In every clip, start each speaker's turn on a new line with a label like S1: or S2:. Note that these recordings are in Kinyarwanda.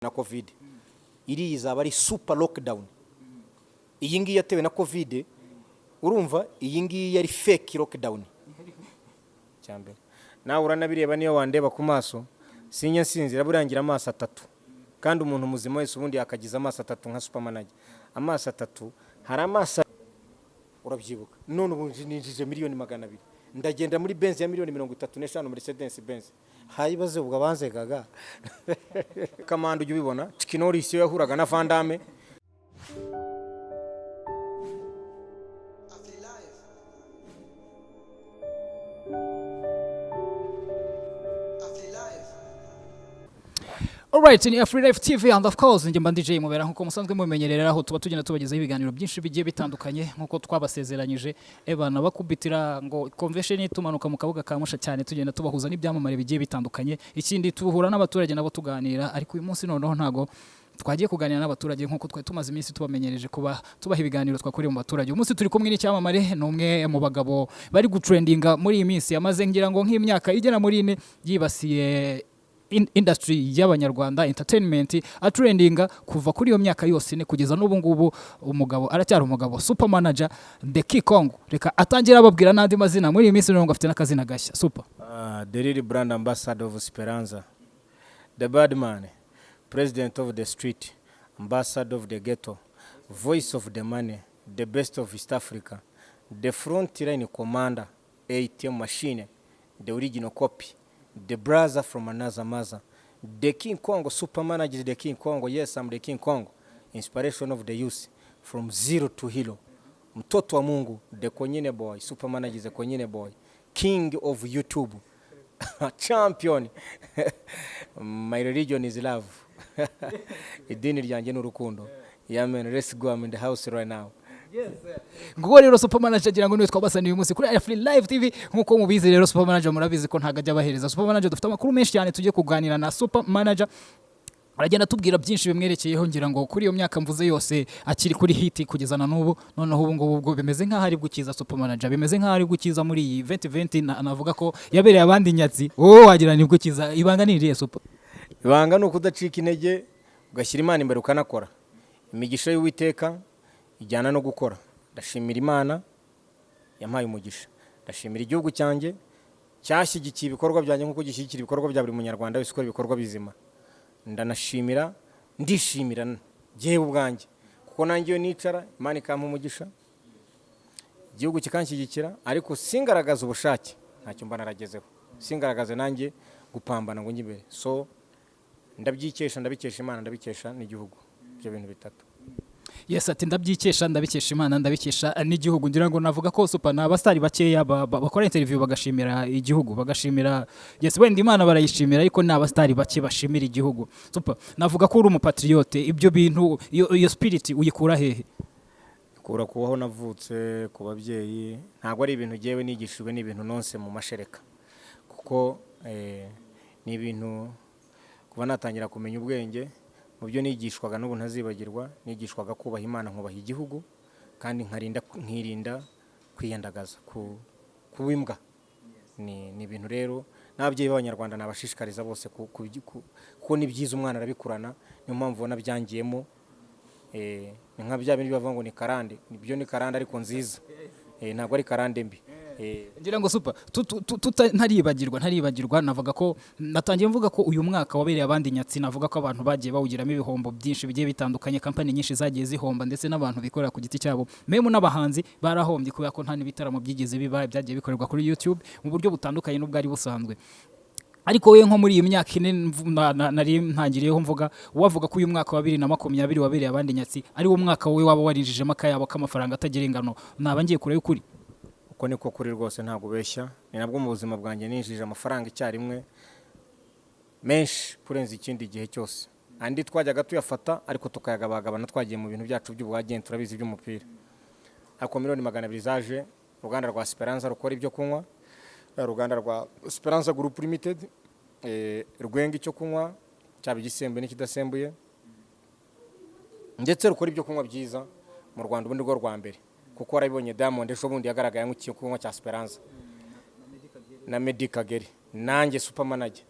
S1: Na COVID iriya izaba ari super lockdown. Iyi ngiyi yatewe na COVID, urumva iyi ngiyi yari fake lockdown. Cyambere nawe uranabireba, niyo wandeba ku maso sinya nsinzira, burangira amaso atatu. Kandi umuntu muzima wese ubundi yakagiza amaso atatu nka supermanager. Amaso atatu, hari amaso, urabyibuka. None ubu ninjije miliyoni 200, ndagenda muri Benz ya miliyoni 35, Mercedes Benz. Hayibaze ubwo abanzegaga kamanda, ujya ubibona Chikinorisi iyo yahuraga na Van Damme.
S2: Alright, ni Free Life TV and of course njye mba DJ Mubera, nkuko musanzwe mubimenyerera, aho tuba tugenda tubagezaho ibiganiro byinshi bigiye bitandukanye nkuko twabasezeranyije. Ebana bakubitira ngo convention, tumanuka mu kabuga ka Musha cyane, tugenda tubahuza n'ibyamamare bigiye bitandukanye. Ikindi, tuhura n'abaturage nabo tuganira, ariko uyu munsi noneho ntago twagiye kuganira n'abaturage nkuko twari tumaze iminsi tubamenyereje kuba tubaha ibiganiro twakoreye mu baturage. Uyu munsi turi kumwe n'icyamamare, ni umwe mu bagabo bari gutrendinga muri iyi minsi, yamaze ngira ngo nk'imyaka igera muri 4 yibasiye industry y'abanyarwanda, entertainment, atrendinga kuva kuri iyo myaka yose 4 kugeza n'ubu ngubu. Umugabo aracyari umugabo, super manager, the King Kong. Reka atangira ababwira n'andi mazina muri iyi minsi, ngo afite n'akazina gashya, super.
S1: The real brand ambassador of Speranza, the bad man, president of the street, ambassador of the ghetto, voice of the money, the best of East Africa, the front line commander, ATM machine, the original copy, the brother from another mother, the King Kong, super manager, the King Kong. Yes, I'm the King Kong, inspiration of the youth, from zero to hero, mtoto wa Mungu, the Konyine boy, super manager, the Konyine boy, king of YouTube, champion. My religion is love. Idini ryanjye ni urukundo. Yeah man, let's go. I'm in the house right now.
S2: Nguwo rero super manager, agira ngo niwe twabasaniye uyu munsi kuri Free Live TV. Nkuko mubizi rero, super manager murabizi ko ntago ajya abahereza. Super manager, dufite amakuru menshi cyane tugiye kuganira na super manager, aragenda atubwira byinshi bimwerekeyeho. Ngira ngo kuri iyo myaka mvuze yose akiri kuri hit kugeza na n'ubu. Noneho ubu ngubu ubwo bimeze nk'aho ari gukiza super manager, bimeze nk'aho ari gukiza muri iyi 2020. Navuga ko yabereye abandi nyatsi, wowe wagira ni gukiza. Ibanga ni irihe, super?
S1: Ibanga ni ukudacika intege, ugashyira Imana imbere, ukanakora. Imigisha y'Uwiteka ijyana no gukora. Ndashimira Imana yampaye umugisha, ndashimira igihugu cyanjye cyashyigikiye ibikorwa byanjye nk'uko gishyigikira ibikorwa bya buri munyarwanda wese ukora ibikorwa bizima. Ndanashimira, ndishimira njyewe ubwanjye, kuko nanjye iyo nicara Imana ikampa umugisha, igihugu kikanshyigikira, ariko singaragaza ubushake, ntacyo mba naragezeho. Singaragaze nanjye gupambana ngo njye imbere. So ndabyikesha, ndabikesha Imana, ndabikesha n'igihugu, ibyo bintu bitatu.
S2: Yes, ati ndabyikesha, ndabikesha Imana, ndabikesha n'igihugu. Ngira ngo navuga ko super ni abasitari bakeya bakora interview bagashimira igihugu, bagashimira, yes, wenda Imana barayishimira, ariko ni abasitari bake bashimira igihugu. Super, navuga ko uri umupatriote. Ibyo bintu, iyo spirit uyikura hehe?
S1: Kura kubaho navutse ku babyeyi. Ntabwo ari ibintu ngewe nigishijwe, ni ibintu nonse mu mashereka, kuko ni ibintu kuva natangira kumenya ubwenge, mu byo nigishwaga n'ubu ntazibagirwa, nigishwaga kubaha Imana, nkubaha igihugu, kandi nkarinda, nkirinda kwiyandagaza, kuba imbwa. Ni ibintu rero n'ababyeyi b'abanyarwanda nabashishikariza bose kuko ni byiza, umwana arabikurana. Niyo mpamvu ubona byangiyemo. Ni nka bya bindi bavuga ngo ni karande. Nibyo, ni karande ariko nziza. Ntabwo ari karande mbi.
S2: Ngira ngo super, ntaribagirwa, navuga ko natangiye mvuga ko uyu mwaka wabereye abandi nyatsi. Navuga ko abantu bagiye bawugiramo ibihombo byinshi bigiye bitandukanye, kampani nyinshi zagiye zihomba, ndetse n'abantu bikorera ku giti cyabo, memu n'abahanzi barahombye, kubera ko nta n'ibitaramo byigeze biba, byagiye bikorerwa kuri YouTube mu buryo butandukanye n'ubwari busanzwe. Ariko we nko muri iyi myaka 4 nari ntangiriyeho mvuga, wavuga ko uyu mwaka wa 2020 wabereye abandi nyatsi ari wo mwaka wowe waba warinjijemo akayabo k'amafaranga atagira ingano, naba ngiye kure y'ukuri?
S1: Uko niko kuri rwose, ntabwo ubeshya. Ni nabwo mu buzima bwanjye ninjije amafaranga icyarimwe menshi kurenza ikindi gihe cyose. Andi twajyaga tuyafata ariko tukayagabagabana, twagiye mu bintu byacu by'ubwagenti, turabizi by'umupira. Ariko miliyoni 200 zaje, uruganda rwa Speranza rukora ibyo kunywa, uruganda rwa Speranza Group Limited, rwenga icyo kunywa cyaba igisembuye n'ikidasembuye, ndetse rukora ibyo kunywa byiza mu Rwanda, ubundi rwo rwa mbere, kuko warabibonye Diamond ejo bundi yagaragaye nk'icyo kunywa cya Speranza na Meddy Kagere, nanjye super manager.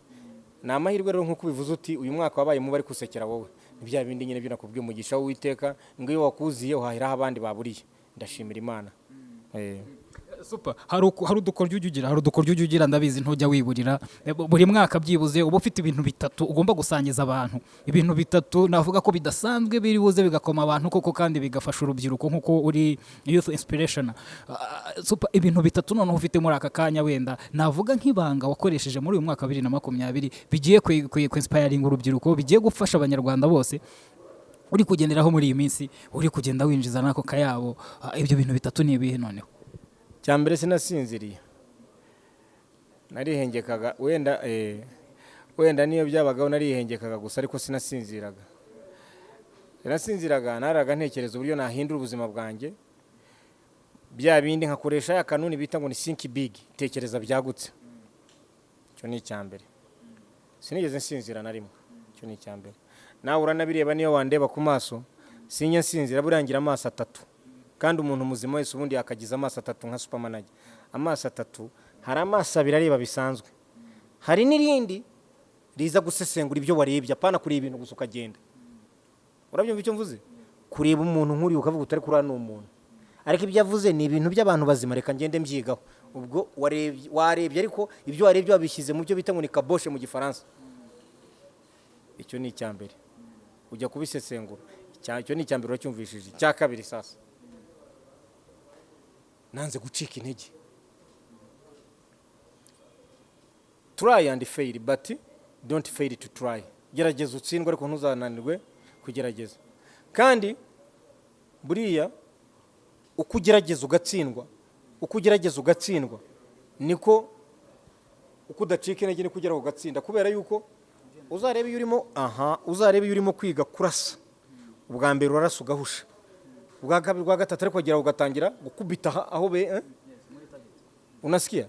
S1: Ni amahirwe rero, nk'uko ubivuze uti uyu mwaka wabaye mubi, ariko usekera wowe. Ni bya bindi nyine byo nakubwiye, umugisha w'Uwiteka ngo iyo wakuziye uhahiraho abandi baburiye. Ndashimira Imana.
S2: Super. Hari udukoryo ujya ugira, ndabizi ntujya wiburira. Buri mwaka byibuze uba ufite ibintu bitatu ugomba gusangiza abantu, ibintu bitatu navuga ko bidasanzwe, biri buze bigakoma abantu koko kandi bigafasha urubyiruko nk'uko uri youth inspiration. Super, ibintu bitatu noneho ufite muri aka kanya, wenda navuga nk'ibanga wakoresheje muri uyu mwaka wa 2020, bigiye kwinspiringa urubyiruko, bigiye gufasha Abanyarwanda bose, uri kugenderaho muri iyi minsi, uri kugenda winjiza n'ako kayabo. Ibyo bintu bitatu ni ibihe noneho?
S1: Cya mbere, sinasinziriye, narihengekaga. Wenda niyo byabagaho narihengekaga gusa, ariko sinasinziraga. Sinasinziraga, naraga ntekereza uburyo nahindura ubuzima bwanjye, bya bindi nkakoresha ya kanuni bita ngo ni think big, tekereza byagutse. Icyo ni icya mbere. Sinigeze nsinzira na rimwe, icyo ni icya mbere. Nawe uranabireba niyo wandeba ku maso, sinjya nsinzira. Buriya ngira amaso atatu, kandi umuntu muzima wese ubundi yakagize amaso atatu nka supermanager. Amaso atatu: hari amaso abiri areba bisanzwe, hari n'irindi riza gusesengura ibyo warebye, apana kureba ibintu gusa ukagenda. Urabyumva icyo mvuze? Kureba umuntu nk'uriya ukavuga utari kuriya ni umuntu, ariko ibyo avuze ni ibintu by'abantu bazima, reka ngende mbyigaho. Ubwo warebye, warebye, ariko ibyo warebye wabishyize mu byo bita ngo ni caboche mu Gifaransa. Icyo ni icya mbere, ujya kubisesengura. Icyo ni icya mbere, uracyumvishije. Icya kabiri sasa, nanze gucika intege. Try and fail, but don't fail to try. Gerageza utsindwe, ariko ntuzananirwe kugerageza. Kandi buriya uko ugerageza ugatsindwa, uko ugerageza ugatsindwa, niko uko udacika intege, niko ugera ugatsinda. Kubera yuko uzarebe iyo urimo kwiga kurasa, ubwa mbere urarasa ugahusha, ubwa kabiri, ubwa gatatu, ariko kugera ugatangira gukubita aho be, eh? Unasikia?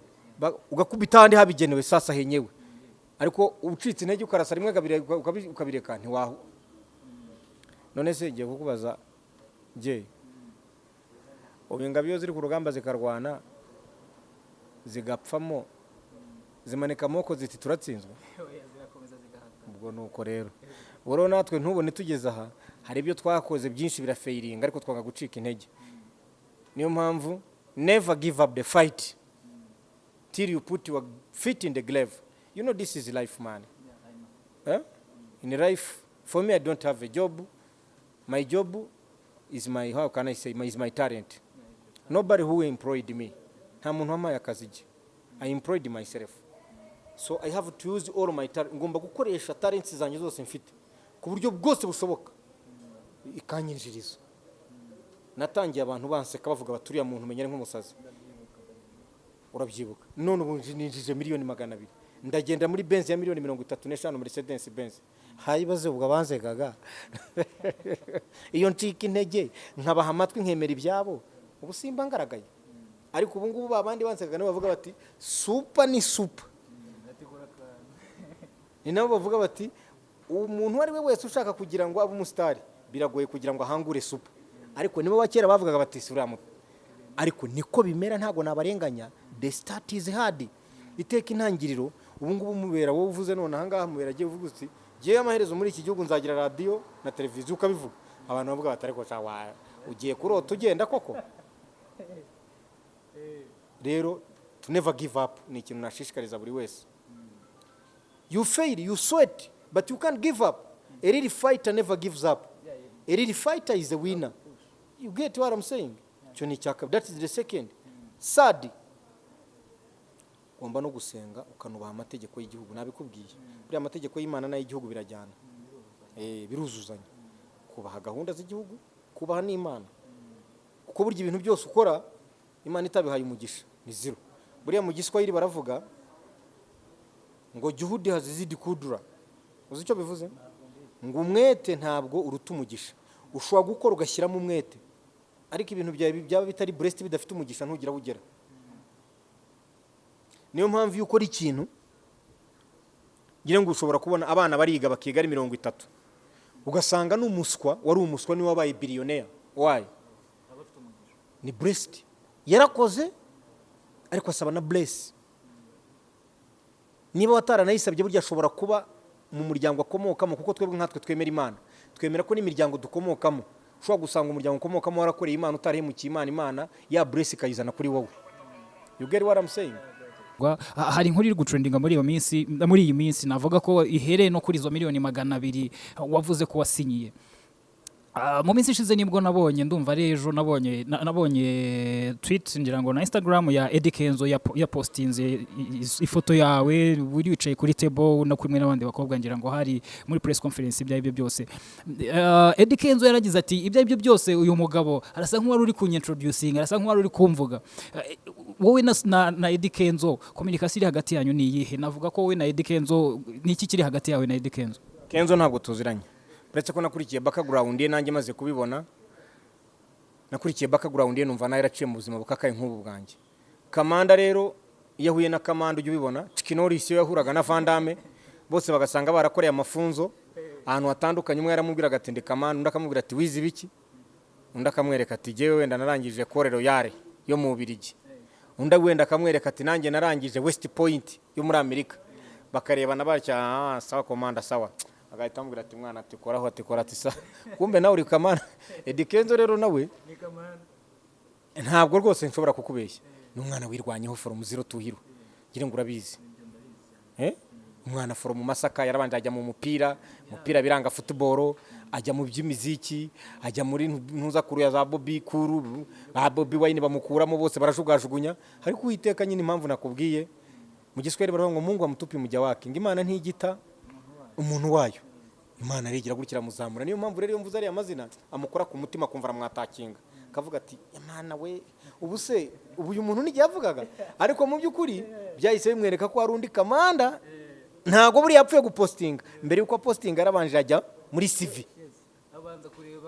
S1: Ugakubita ahandi habigenewe sasa henyewe. Ariko ucitse intege ukarasa rimwe, kabiri, ukabireka, ntiwahu. None se ngiye kukubaza je, ubu ingabo iyo ziri ku rugamba zikarwana zigapfamo, zimanika amaboko ziti "Turatsinzwe"? Ubwo nuko rero, ubwo rero natwe ntubone tugeze aha, hari ibyo twakoze byinshi birafailinga, ariko twanga gucika intege. Niyo mpamvu never give up the fight till you put your feet in the grave. You know, this is life, man, eh? In life, for me, I don't have a job. My job is my, how can I say, is my talent. Nobody who employed me, nta muntu wampaye akazi jye. I employed myself, so I have to use all my talent. Ngomba gukoresha talents zanjye zose mfite ku buryo bwose bushoboka ikanyinjiriza. Natangiye abantu banseka, bavuga bati "Uriya muntu umenya ari nk'umusazi." Urabyibuka? None ubu ninjije miliyoni 200, ndagenda muri Benz ya miliyoni 35, Mercedes Benz. Hayibaze ubwo abansekaga, iyo ncika intege nkabaha amatwi, nkemera ibyabo, ubu simba ngaragaye. Ariko ubu ngubu abandi bansekaga nabo bavuga bati "Super ni super." Ni nabo bavuga bati "Umuntu uwo ari we wese ushaka kugira ngo abe umusitari, biragoye kugira ngo ahangure Super." Ariko nibo ba kera bavugaga bati "Si uriya muto." Ariko niko bimera, ntabwo nabarenganya. The start is hard. Iteka intangiriro. Ubu ngubu mubera wowe uvuze none ahangaha, mubera agiye uvuga uti "Ngewe amaherezo muri iki gihugu nzagira radiyo na televiziyo," ukabivuga, abantu bavuga bati "Ariko sha, ugiye kurota ugenda koko." Rero to never give up ni ikintu nashishikariza buri wese. You fail, you sweat, but you can't give up. A real fighter never gives up. A real fighter is a winner. You get what I'm saying? Icyo ni icya kabiri, that is the second. Third, ugomba no gusenga, ukanubaha amategeko y'igihugu. Nabikubwiye, buriya amategeko y'Imana n'ay'igihugu birajyana, biruzuzanya. Kubaha gahunda z'igihugu, kubaha n'Imana, kuko burya ibintu byose ukora Imana itabihaye umugisha ni zero. Buriya mu Giswahili baravuga ngo "Juhudi hazizidi kudura." Uzi icyo bivuze? Ngo umwete ntabwo uruta umugisha. Ushobora gukora ugashyiramo umwete, ariko ibintu byawe byaba bitari blessed, bidafite umugisha, ntugira aho ugera. Niyo mpamvu iyo ukora ikintu, ngira ngo ushobora kubona abana bariga, bakiga ari 30, ugasanga n'umuswa wari umuswa niwe wabaye billionaire. Why? Ni blessed. Yarakoze, ariko asaba na bless. Niba wataranayisabye, burya ashobora kuba mu muryango akomokamo, kuko twebwe nkatwe twemera Imana, twemera ko n'imiryango dukomokamo, ushobora gusanga umuryango ukomokamo warakoreye Imana, utarahemukiye Imana, Imana ya bless ikayizana kuri wowe. You get what I'm saying?
S2: Hari inkuru iri gutrendinga muri iyo minsi, muri iyi minsi, navuga ko ihereye no kuri izo miliyoni 200 wavuze ko wasinyiye. Mu minsi ishize nibwo nabonye, ndumva ari ejo, nabonye nabonye tweet, ngira ngo na Instagram ya Eddy Kenzo yapostinze ifoto yawe uri wicaye kuri table no kumwe n'abandi bakobwa, ngira ngo hari muri press conference. Ibyo aribyo byose, Eddy Kenzo yaragize ati: "Ibyo aribyo byose, uyu mugabo arasa nk'uwari uri kunyintroducing, arasa nk'uwari uri kumvuga." Wowe na Eddy Kenzo, communication iri hagati yanyu ni iyihe? Navuga ko wowe na Eddy Kenzo, ni iki kiri hagati yawe na Eddy Kenzo?
S1: Kenzo ntabwo tuziranye, uretse ko nakurikiye background ye. Nanjye maze kubibona, nakurikiye background ye, numva nawe yaraciye mu buzima bukakaye nk'ubu bwanjye. Kamanda rero iyo ahuye na Kamanda, ujya ubibona, Chikinorisi iyo yahuraga na Van Damme, bose bagasanga barakoreye amafunzo ahantu hatandukanye. Umwe yaramubwiraga ati: "Ndi Kamanda," undi akamubwira ati: "Wize ibiki?" Undi akamwereka ati: "Jyewe wenda narangije École Royale yo mu Bubiligi." Undi wenda akamwereka ati: "Nanjye narangije West Point yo muri Amerika." Bakarebana batya: "Ah, sawa komanda, sawa." Agahita amubwira ati: "Mwana," ati: "koraho," ati: "kora," ati: "sa kumbe nawe uri kamanda." Eddy Kenzo rero nawe ntabwo rwose nshobora kukubeshya, ni umwana wirwanyeho from zero to hero, ngira ngo urabizi. Eh? Umwana from Masaka, yarabanje ajya mu mupira, umupira biranga, football, ajya mu by'imiziki, ajya muri ntuzakuru ya za Bobi Kuru, ba Bobi Wine bamukuramo bose barajugajugunya. Ariko Uwiteka nyine, impamvu nakubwiye, mu Giswahili baravuga ngo: "Mungu hamtupi mja wake," ngo Imana ntigita umuntu wayo. Imana arigira gutya iramuzamura. Niyo mpamvu rero iyo mvuze ariya mazina amukora ku mutima, akumva aramwatakinga, akavuga ati: "Imana we, ubu se ubu uyu muntu n'igihe yavugaga?" Ariko mu by'ukuri byahise bimwereka ko hari undi kamanda. Ntabwo buriya yapfuye gupostinga. Mbere y'uko apostinga yarabanje ajya muri CV,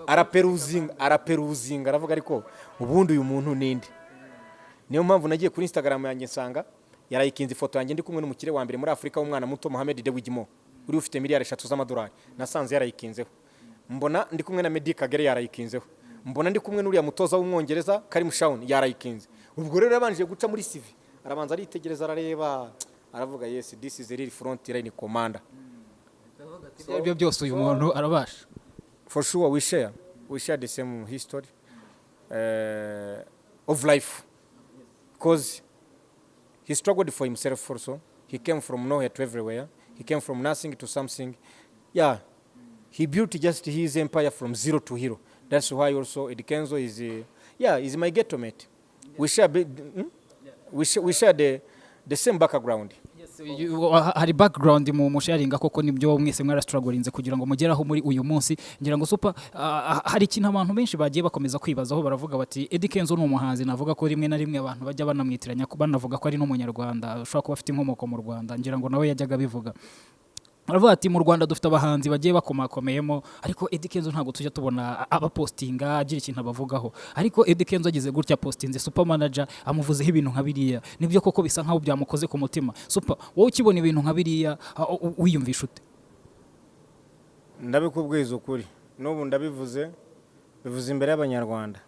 S1: araperuzinga, araperuzinga, aravuga: "Ariko ubundi uyu muntu ninde?" Niyo mpamvu nagiye kuri Instagram yanjye nsanga yarayikinze ifoto yanjye ndi kumwe n'umukire wa mbere muri Afurika w'umwana muto, Mohamed Dewji, uri ufite miliyari 3 z'amadolari. Nasanze yarayikinzeho. Mbona ndi kumwe na Meddie Kagere, yarayikinzeho. Mbona ndi kumwe n'uriya mutoza w'Umwongereza Karim Shaun, yarayikinze. Ubwo rero yabanje guca muri CV, arabanza aritegereza, arareba, aravuga: "Yes, this is a real front line commander."
S2: Ibyo aribyo byose, uyu muntu arabasha.
S1: For sure, we share the same history of life, because he struggled for himself also. He came from nowhere to everywhere. He came from nothing to something. Yeah, he built just his empire from zero to hero. That's why also Eddy Kenzo is yeah, is my ghetto mate. We share we share the same background.
S2: Hari background mu musharinga koko, nibyo, mwese mwarastrugglinze kugira ngo mugere aho muri uyu munsi. Ngira ngo Super, hari ikintu abantu benshi bagiye bakomeza kwibazaho, baravuga bati: "Eddy Kenzo ni umuhanzi," navuga ko rimwe na rimwe abantu bajya banamwitiranya, banavuga ko ari n'Umunyarwanda, ushobora kuba afite inkomoko mu Rwanda. Ngira ngo nawe yajyaga abivuga, aravuga ati: "Mu Rwanda dufite abahanzi bagiye bakomakomeyemo, ariko Eddy Kenzo ntabwo tujya tubona abapostinga agira ikintu abavugaho." Ariko Eddy Kenzo agize gutya postinze Super Manager, amuvuzeho ibintu nka biriya. Nibyo koko bisa nkaho byamukoze ku mutima. Super, wowe ukibona ibintu nka biriya, wiyumvisha ute?
S1: Ndabikubwiza ukuri, n'ubu ndabivuze, bivuze imbere y'Abanyarwanda,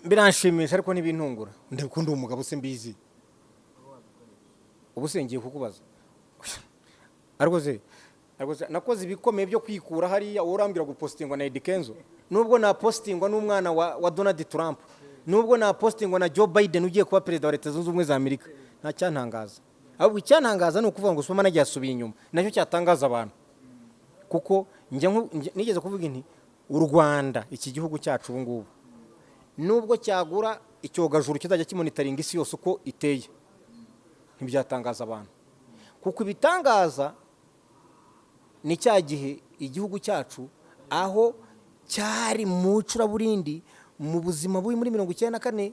S1: biranshimisha ariko ntibintungura. Ndabikunda uwo mugabo se mbizi. Ubu se ngiye kukubaza, ariko se nakoze ibikomeye byo kwikura hariya, wowe urambwira gupostingwa na Eddy Kenzo? Nubwo napostingwa n'umwana wa Donald Trump, nubwo napostingwa na Joe Biden ugiye kuba perezida wa Leta Zunze Ubumwe za Amerika, nta cyantangaza. Ahubwo icyantangaza ni ukuvuga ngo Super Manager yasubiye inyuma, nacyo cyatangaza abantu, kuko njya nigeze kuvuga nti: "U Rwanda, iki gihugu cyacu ubu ngubu, nubwo cyagura icyogajuru kizajya kimonitoringa isi yose uko iteye, ntibyatangaza abantu." Kuko ibitangaza ni cya gihe igihugu cyacu aho cyari mu icuraburindi, mu buzima bubi muri 94,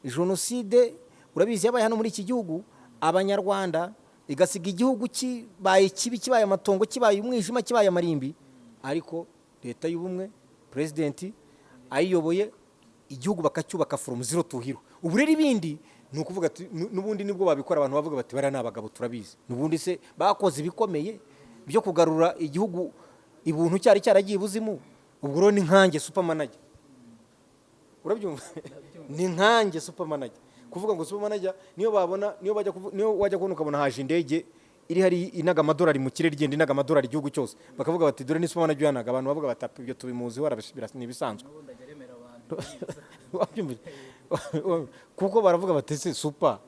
S1: jenoside urabizi yabaye hano muri iki gihugu, Abanyarwanda igasiga igihugu kibaye kibi, kibaye amatongo, kibaye umwijima, kibaye amarimbi. Ariko Leta y'Ubumwe, perezidenti ayiyoboye, igihugu bakacyubaka from zero to hero. Ubu rero ibindi ni ukuvuga ati n'ubundi nibwo babikora, abantu bavuga bati: "Bariya ni abagabo, turabizi." N'ubundi se bakoze ibikomeye byo kugarura igihugu ibuntu cyari cyaragiye ibuzimu. Ubwo rero ni nkanjye Super Manager, urabyumva, ni nkanjye Super Manager, kuko Kuvuga ngo super manager, niyo babona, niyo bajya niyo wajya kubona ukabona haje indege iri hari inaga amadolari mu kirere, igenda inaga amadolari igihugu cyose, bakavuga bati: "Dore ni super manager uyanaga." Abantu bavuga bati: "Ibyo tubimuziho, ni ibisanzwe." Wabyumvise? Kuko baravuga bati: "Se super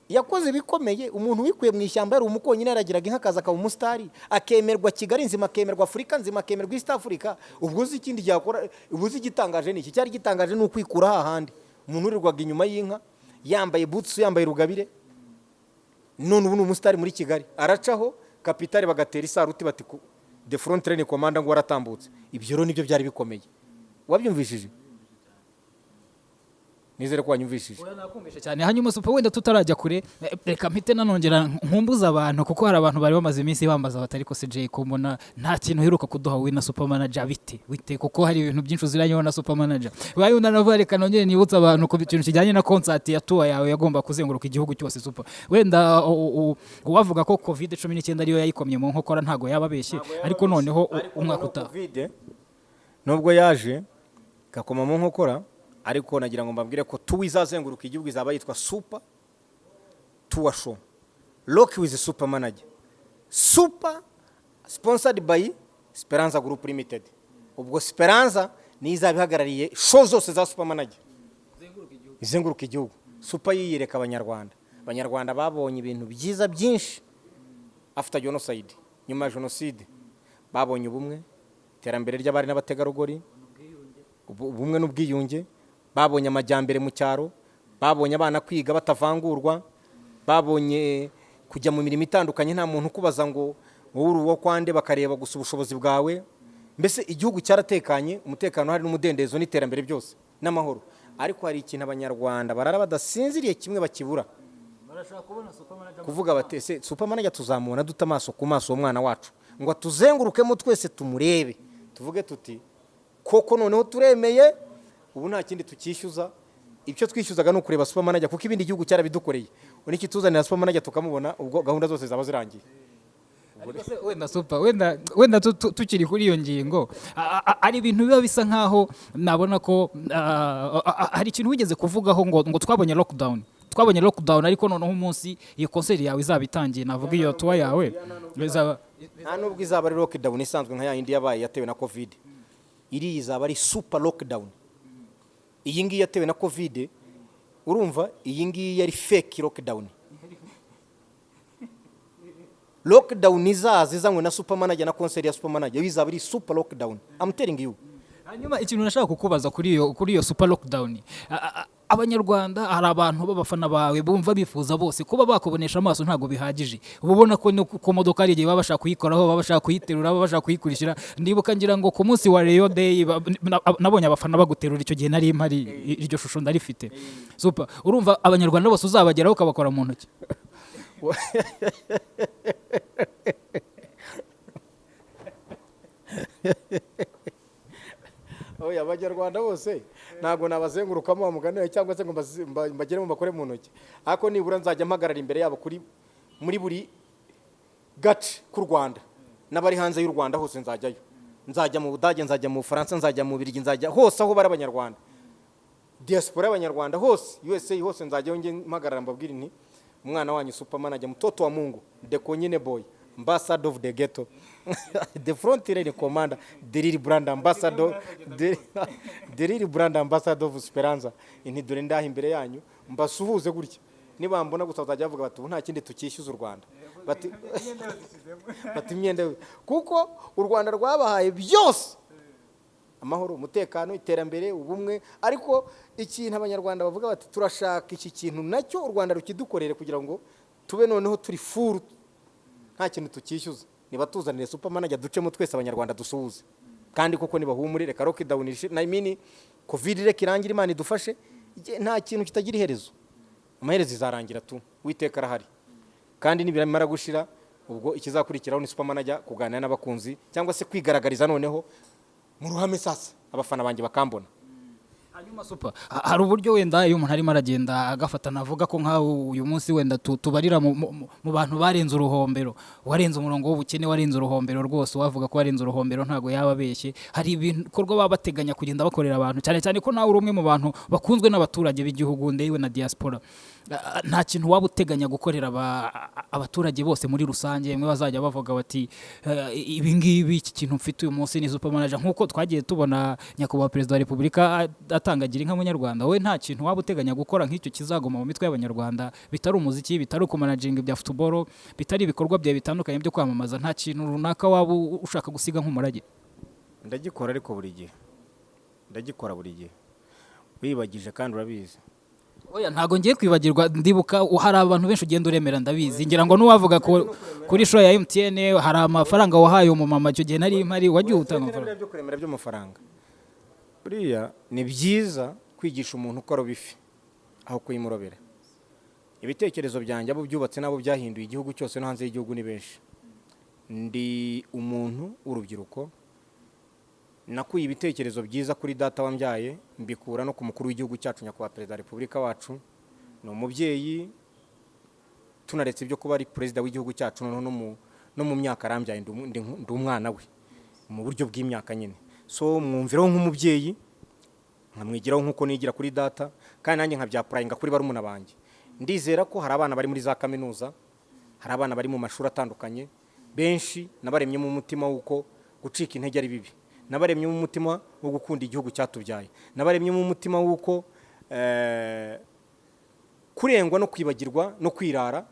S1: yakoze ibikomeye, umuntu wikuye mu ishyamba, yari umukonyine, yaragiraga inka, akaza akaba umusitari, akemerwa Kigali nzima, akemerwa Afurika nzima, akemerwa East Africa." Ubwo uzi ikindi yakora? Ubwo uzi igitangaje ni iki? Cyari gitangaje ni ukwikura hahandi umuntu urirwaga inyuma y'inka, yambaye butsu, yambaye rugabire, none ubu ni umusitari muri Kigali, aracaho kapitali bagatera isaruti bati: "The front line commander ngo waratambutse." Ibyo rero nibyo byari bikomeye. Wabyumvishije? Nizere ko wanyumvishije.
S2: Oya, nakumvishe cyane. Hanyuma super, wenda tutarajya kure, reka mpite nanongera nkumbuza abantu, kuko hari abantu bari bamaze iminsi bambaza batari ko CJ, ko mbona nta kintu uheruka kuduha wowe na super manager, bite bite? Kuko hari ibintu byinshi uziranyeho na super manager. Baye unanavuga, reka nongere nibutse abantu ku kintu kijyanye na concert ya tour yawe yagomba kuzenguruka igihugu cyose. Super, wenda uwavuga ko COVID 19 ariyo yayikomye mu nkokora ntago yaba abeshye, ariko noneho umwaka utaha.
S1: Covid nubwo yaje igakoma mu nkokora, ariko nagira ngo mbabwire ko tour izazenguruka igihugu izaba yitwa Super Tour Show Rock with Super Manager, super sponsored by Speranza Group Limited. Ubwo Speranza niyo izaba ihagarariye show zose za Super Manager izenguruka igihugu. Super yiyereka Abanyarwanda. Abanyarwanda babonye ibintu byiza byinshi after genocide, nyuma ya jenoside babonye ubumwe, iterambere ry'abari n'abategarugori, ubumwe n'ubwiyunge, babonye amajyambere mu cyaro, babonye abana kwiga batavangurwa, babonye kujya mu mirimo itandukanye nta muntu ukubaza ngo wowe uri uwo kwande, bakareba gusa ubushobozi bwawe. Mbese igihugu cyaratekanye, umutekano hari n'umudendezo n'iterambere byose n'amahoro. Ariko hari ikintu Abanyarwanda barara badasinziriye kimwe bakibura, kuvuga bati: "Ese super manager tuzamubona dute amaso ku maso, uwo mwana wacu ngo atuzengurukemo twese tumurebe, tuvuge tuti koko noneho turemeye, ubu nta kindi tukishyuza? Icyo twishyuzaga ni ukureba super manager, kuko ibindi gihugu cyarabidukoreye. Unikituzanira super manager tukamubona, ubwo gahunda zose zaba zirangiye."
S2: Ariko se wenda super, wenda tukiri kuri iyo ngingo, hari ibintu biba bisa nkaho nabona ko hari ikintu wigeze kuvugaho ngo twabonye lockdown, twabonye lockdown, ariko noneho umunsi iyo concert yawe izaba itangiye, navuga iyo tour yawe izaba
S1: Nta nubwo izaba ari lockdown isanzwe nka yindi yabaye yatewe na COVID. Iriya izaba ari super lockdown. Iyi ngiyi yatewe na COVID, urumva, iyi ngiyi yari fake lockdown. Lockdown izaza izanywe na super manager na concert ya super manager, yo izaba ari super lockdown, I'm telling you.
S2: Hanyuma ikintu nashaka kukubaza kuri iyo super lockdown, Abanyarwanda, hari abantu b'abafana bawe bumva bifuza bose kuba bakubonesha amaso. Ntabwo bihagije, uba ubona ko no ku modoka hari igihe baba bashaka kuyikoraho, baba bashaka kuyiterura, baba bashaka kuyikurikira. Ndibuka, ngira ngo ku munsi wa Rayon Day nabonye abafana baguterura. Icyo gihe nari mpari, iryo shusho ndarifite. Super, urumva Abanyarwanda bose uzabageraho ukabakora mu ntoki?
S1: Oya, Abanyarwanda bose ntabwo nabazengurukamo wa mugani wawe, cyangwa se ngo mbageremo bakore mu ntoki, ariko nibura nzajya mpagarara imbere yabo kuri muri buri gace k'u Rwanda n'abari hanze y'u Rwanda hose nzajyayo. Nzajya mu Budage, nzajya mu Bufaransa, nzajya mu Bubiligi, nzajya hose aho bari Abanyarwanda, diaspora y'Abanyarwanda hose, USA hose nzajyayo, njye mpagarara mbabwire nti: "Umwana wanyu super manager, mtoto wa Mungu, the Konyine boy, ambassador of the ghetto, the front line commander, the real brand ambassador, the real brand ambassador of Speranza, inti dore ndaha imbere yanyu mbasuhuze gutya." Nibambona gusa bazajya bavuga bati: "Ubu nta kindi tukishyuza u Rwanda." Bati imyenda yose, kuko u Rwanda rwabahaye byose: amahoro, umutekano, iterambere, ubumwe. Ariko ikintu Abanyarwanda bavuga bati: "Turashaka iki kintu nacyo u Rwanda rukidukorere kugira ngo tube noneho turi full, nta kintu tukishyuza, nibatuzanire super manager ducemo twese Abanyarwanda dusuhuze." Kandi koko nibahumure, reka lockdown na mini COVID reka irangire, Imana idufashe. Nta kintu kitagira iherezo, amaherezo izarangira tu, Uwiteka arahari. Kandi nibiramara gushira, ubwo ikizakurikiraho ni super manager kuganira n'abakunzi, cyangwa se kwigaragariza noneho mu ruhame, sasa abafana banjye bakambona.
S2: Hanyuma Super, hari uburyo wenda iyo umuntu arimo aragenda agafata, navuga ko nkawe uyu munsi wenda tubarira mu bantu barenze uruhombero, warenze umurongo w'ubukene, warenze uruhombero rwose. Wavuga ko warenze uruhombero ntabwo yaba abeshye. Hari ibikorwa baba bateganya kugenda bakorera abantu, cyane cyane ko nawe uri umwe mu bantu bakunzwe n'abaturage b'igihugu ndewe na diaspora. Nta kintu waba uteganya gukorera abaturage bose muri rusange, bamwe bazajya bavuga bati: "Ibi ngibi, iki kintu mfite uyu munsi ni Super Manager," nk'uko twagiye tubona Nyakubahwa Perezida wa Repubulika atanga Gira Inka Munyarwanda? Wowe nta kintu waba uteganya gukora nk'icyo kizaguma mu mitwe y'Abanyarwanda, bitari umuziki, bitari ukumanaginga ibya football, bitari ibikorwa byawe bitandukanye byo kwamamaza? Nta kintu runaka waba ushaka gusiga nk'umurage?
S1: Ndagikora, ariko buri gihe ndagikora, buri gihe wibagije kandi urabizi.
S2: Oya, ntabwo ngiye kwibagirwa. Ndibuka hari abantu benshi ugenda uremera, ndabizi. Ngira ngo n'uwavuga kuri show ya MTN hari amafaranga wahaye umumama, icyo gihe nari mpari, wagiye utanga amafaranga.
S1: Biriya byo kuremera by'amafaranga, buriya ni byiza kwigisha umuntu uko aroba ifi aho kuyimurobera. Ibitekerezo byanjye, abo byubatse n'abo byahinduye igihugu cyose no hanze y'igihugu ni benshi. Ndi umuntu w'urubyiruko, nakuye ibitekerezo byiza kuri data wambyaye, mbikura no ku mukuru w'igihugu cyacu, Nyakubahwa Perezida wa Repubulika wacu. Ni umubyeyi, tunaretse ibyo kuba ari perezida w'igihugu cyacu, noneho no mu myaka arambyaye, ndi umwana we mu buryo bw'imyaka nyine. So mwumviraho nk'umubyeyi, nkamwigiraho nk'uko nigira kuri data, kandi nanjye nkabyapplyinga kuri barumuna banjye. Ndizera ko hari abana bari muri za kaminuza, hari abana bari mu mashuri atandukanye benshi nabaremyemo umutima w'uko gucika intege ari bibi, nabaremyemo umutima wo gukunda igihugu cyatubyaye, nabaremyemo umutima w'uko kurengwa no kwibagirwa no kwirara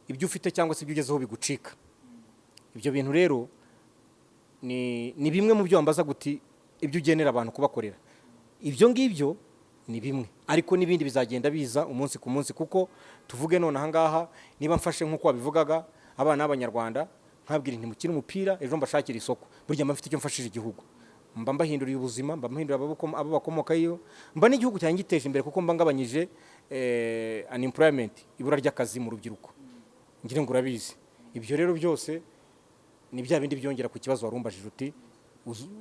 S1: ibyo ufite cyangwa se ibyo ugezeho bigucika. Ibyo bintu rero ni bimwe mu byo wambaza guti ibyo ugenera abantu kubakorera. Ibyo ngibyo ni bimwe, ariko n'ibindi bizagenda biza umunsi ku munsi, kuko tuvuge none aha ngaha, niba mfashe nk'uko wabivugaga abana b'Abanyarwanda nkabwira nti mukine umupira, ejo mbashakira isoko, burya mba mfite icyo mfashije igihugu, mba mbahinduriye ubuzima, mba mbahinduriye abo bakomokayo, mba n'igihugu cyanjye giteje imbere, kuko mba ngabanyije unemployment, ibura ry'akazi mu rubyiruko. Ngira ngo urabizi. Ibyo rero byose ni bya bindi byongera ku kibazo warumbajije uti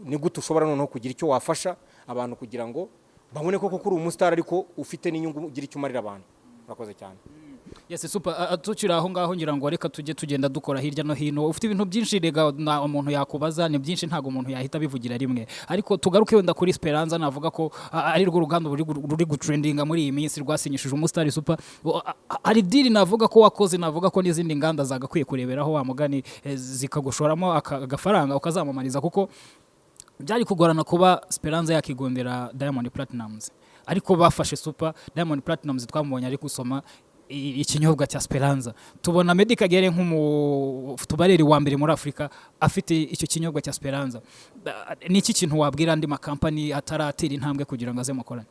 S1: ni gute ushobora noneho kugira icyo wafasha abantu kugira ngo babone koko kuri umusitari, ariko ufite n'inyungu, ugira icyo umarira abantu. Urakoze cyane.
S2: Yes, Super. Tukiri aho ngaho, ngira ngo reka tujye tugenda dukora hirya no hino. Ufite ibintu byinshi rega na umuntu yakubaza, ni byinshi, ntabwo umuntu yahita abivugira rimwe. Ariko tugaruke wenda kuri Speranza, navuga ko ari rwo ruganda ruri gutrendinga muri iyi minsi, rwasinyishije umusitari Super. Hari deal navuga ko wakoze, navuga ko n'izindi nganda zagakwiye kureberaho, wa mugani, zikagushoramo agafaranga ukazamamariza, kuko byari kugorana kuba Speranza yakigondera Diamond Platnumz, ariko bafashe Super. Diamond Platnumz twamubonye ari gusoma ikinyobwa cya Speranza, tubona Meddie Kagere nk'umutubareri wa mbere muri Afurika afite icyo kinyobwa cya Speranza. Ni iki kintu wabwira andi makampani ataratera intambwe kugira ngo aze mukorane?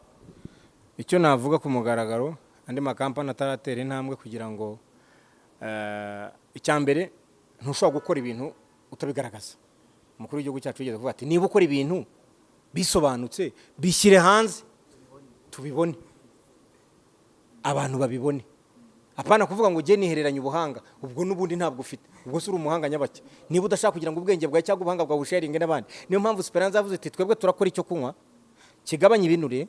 S1: Icyo navuga ku mugaragaro, andi makampani ataratera intambwe kugira ngo icya mbere, ntushobora gukora ibintu utabigaragaza. Umukuru w'igihugu cyacu yigeze kuvuga ati: "Niba ukora ibintu bisobanutse, bishyire hanze tubibone, abantu babibone." Apana kuvuga ngo ujye nihereranye ubuhanga, ubwo n'ubundi ntabwo ufite, ubwo si uri umuhanga nyabake niba udashaka kugira ngo ubwenge bwawe cyangwa ubuhanga bwawe busharinge n'abandi. Niyo mpamvu Speranza yavuze iti: "Twebwe turakora icyo kunywa kigabanya ibinure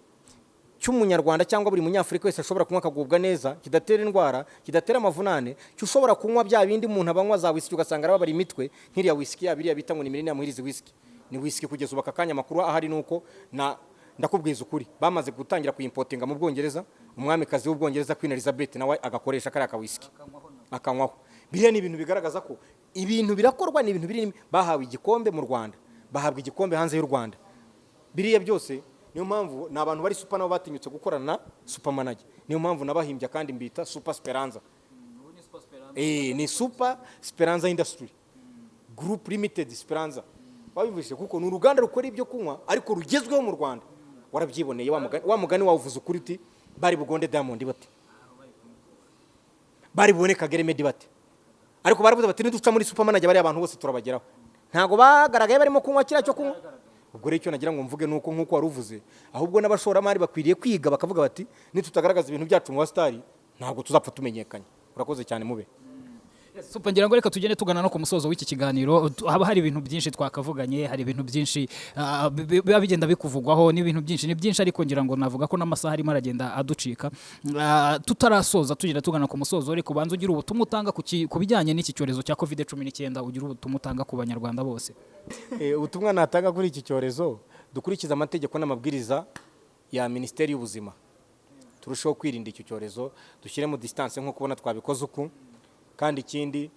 S1: cy'Umunyarwanda cyangwa buri Munyafurika wese ashobora kunywa akagubwa neza, kidatera indwara, kidatera amavunane, cyushobora kunywa bya bindi umuntu abanywa za wisiki ugasanga arababara imitwe, nk'iriya wisiki yaba iriya bita ngo ni Millennium Hills Whisky." Ni wisiki kugeza ubu aka kanya amakuru ahari ni uko na ndakubwiza ukuri bamaze gutangira kuyimportinga mu Bwongereza, umwamikazi w'Ubwongereza Queen Elizabeth nawe agakoresha kariya ka wisiki akanywaho. Biriya ni ibintu bigaragaza ko ibintu birakorwa, ni ibintu biri bahawe igikombe mu Rwanda, bahabwa igikombe hanze y'u Rwanda. Biriya byose niyo mpamvu ni abantu bari super, nabo batinyutse gukorana na Super Manager. Niyo mpamvu nabahimbye kandi mbita Super Speranza. Ni Super Speranza Industry Group Limited Speranza wabivuje, kuko ni uruganda rukora ibyo kunywa ariko rugezweho mu Rwanda. Warabyiboneye, wa mugani wawuvuze ukuri uti bari bugonde Diamond bate, bari bubone Kagere Meddie bate? Ariko baravuze bati: "Niduca muri Super Manager bariya abantu bose turabageraho." Ntabwo bagaragaye barimo kunywa kiriya cyo kunywa. Ubwo rero icyo nagira ngo mvuge ni uko, nk'uko wari uvuze, ahubwo n'abashoramari bakwiriye kwiga bakavuga bati: "Nitutagaragaza ibintu byacu mu basitari, ntabwo tuzapfa tumenyekanye." Urakoze cyane mube.
S2: Super, ngira ngo reka tugende tugana no ku musozo w'iki kiganiro. Haba hari ibintu byinshi twakavuganye, hari ibintu byinshi biba bigenda bikuvugwaho, n'ibintu byinshi, ni byinshi, ariko ngira ngo navuga ko n'amasaha arimo aragenda aducika. Tutarasoza, tugenda tugana ku musozo, ariko ubanza ugira ubutumwa utanga ku bijyanye n'iki cyorezo cya COVID-19, ugira ubutumwa utanga ku Banyarwanda bose.
S1: Ubutumwa natanga kuri iki cyorezo: dukurikize amategeko n'amabwiriza ya Minisiteri y'Ubuzima, turusheho kwirinda icyo cyorezo, dushyiremo distance nk'uko ubona twabikoze uku. Kandi ikindi,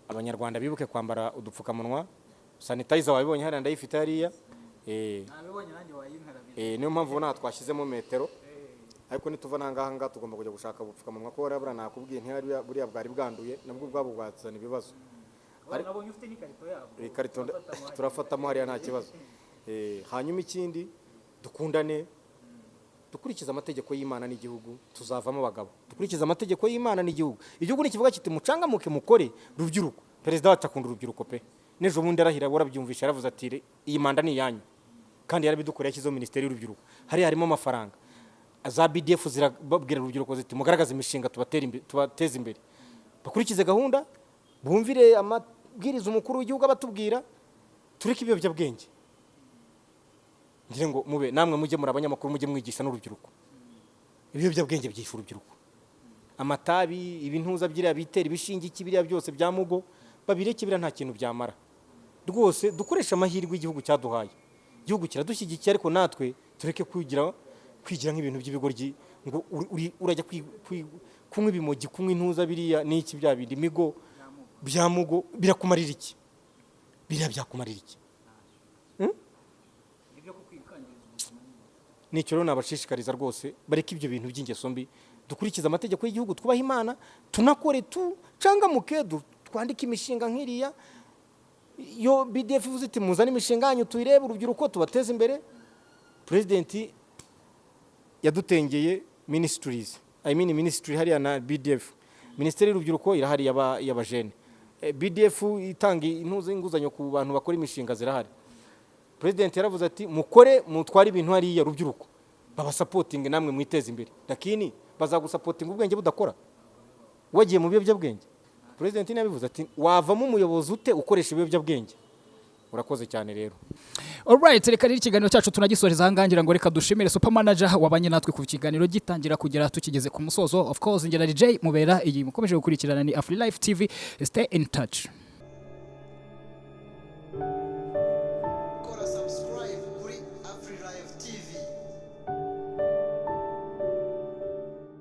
S1: Abanyarwanda bibuke kwambara udupfukamunwa. Sanitizer wabibonye hariya, ndayifite hariya. Niyo mpamvu ubona aha twashyizemo metero, ariko nituva n'ahangaha ngaha tugomba kujya gushaka ubupfukamunwa, ko buriya nakubwiye ntihari buriya bwari bwanduye, nabwo ubwabo bwazana ibibazo. Ikarito turafatamo hariya, nta kibazo. Hanyuma ikindi, dukundane, dukurikize amategeko y'Imana n'igihugu, tuzavamo abagabo. Dukurikize amategeko y'Imana n'igihugu. Igihugu nikivuga kiti "Mucangamuke, mukore, rubyiruko", perezida wacu akunda urubyiruko pe. N'ejo bundi arahira, warabyumvisha, yaravuze ati "Iyi manda ni iyanyu", kandi yarabidukoreye, yashyizeho Minisiteri y'Urubyiruko, hariya harimo amafaranga. Za BDF zirababwira urubyiruko ziti "Mugaragaze imishinga, tubatere imbere, tubateze imbere." Bakurikize gahunda, bumvire amabwiriza umukuru w'igihugu abatubwira, tureke ibiyobyabwenge. Ngira ngo mube namwe mujye muri abanyamakuru, mujye mwigisha n'urubyiruko. Ibiyobyabwenge byisha urubyiruko, amatabi, ibintuza byiriya bitera ibishingiki, biriya byose bya mugo, babireke, biriya nta kintu byamara rwose. Dukoreshe amahirwe igihugu cyaduhaye. Igihugu kiradushyigikiye, ariko natwe tureke kwigira nk'ibintu by'ibigoryi, ngo urajya kunywa ibimogi, kunywa intuza biriya n'iki, bya bindi migo bya mugo, birakumarira iki? Biriya byakumarira iki? Hmm? Nicyo rero nabashishikariza rwose, bareke ibyo bintu by'ingeso mbi, dukurikize amategeko y'igihugu, twubahe Imana, tunakore, tucangamuke, twandike imishinga nk'iriya. Iyo BDF ivuze iti "Muzane imishinga yanyu tuyirebe, urubyiruko tubateze imbere", President yadutengeye ministries, I mean ministry hariya na BDF. Minisiteri y'Urubyiruko irahari y'abajene. BDF itanga intuza inguzanyo ku bantu bakora imishinga zirahari. President yaravuze ati "Mukore, mutware ibintu hariya, rubyiruko, babasapotinge, namwe mwiteze imbere." Lakini bazagusapotinga ubwenge budakora, wagiye mu biyobyabwenge? President yabivuze ati "Wavamo umuyobozi ute ukoresha ibiyobyabwenge?" Urakoze cyane rero.
S2: Alright, reka rero ikiganiro cyacu tunagisoreza aha ngaha. Ngira ngo reka dushimire Super Manager wabanye natwe kuva ikiganiro gitangira kugera tukigeze ku musozo. Of course, ngira DJ Mubera, iyi mukomeje gukurikirana ni Afri Life TV. Stay in touch.